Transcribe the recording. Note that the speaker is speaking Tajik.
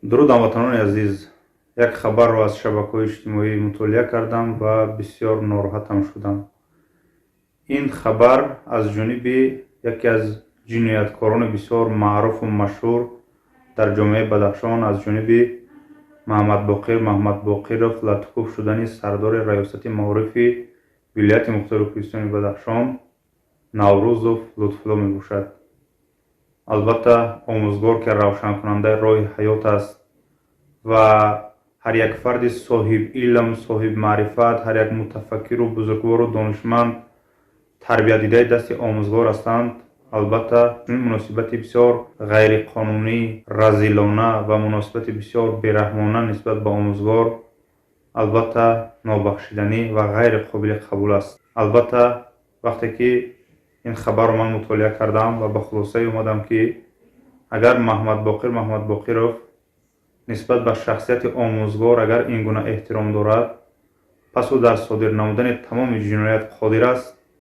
Дуруд, ҳамватанони азиз! Як хабарро аз шабакаҳои иҷтимоӣ мутолиа кардам ва бисёр нороҳатам шудам. Ин хабар аз ҷониби яке аз ҷинояткорони бисёр маъруфу машҳур дар ҷомеаи Бадахшон, аз ҷониби Маҳаммадбоқир Маҳаммадбоқиров латукӯб шудани сардори раёсати маорифи вилояти мухтори Кӯҳистони Бадахшон Наврӯзов Лутфулло мебошад. Албатта, омӯзгор, ки равшанкунандаи роҳи ҳаёт аст ва ҳар як фарди соҳиб илм, соҳиб маърифат, ҳар як мутафаккиру бузургвору донишманд тарбиятдидаи дасти омӯзгор ҳастанд. Албатта, чунин муносибати бисёр ғайриқонунӣ, разилона ва муносибати бисёр бераҳмона нисбат ба омӯзгор, албатта, нобахшиданӣ ва ғайриқобили қабул аст. Албатта, вақте ки ин хабарро ман мутолиа кардам ва ба хулосае омадам, ки агар Маҳаммадбоқир Маҳаммадбоқиров нисбат ба шахсияти омӯзгор агар ин гуна эҳтиром дорад, пас ӯ дар содир намудани тамоми ҷиноят қодир аст.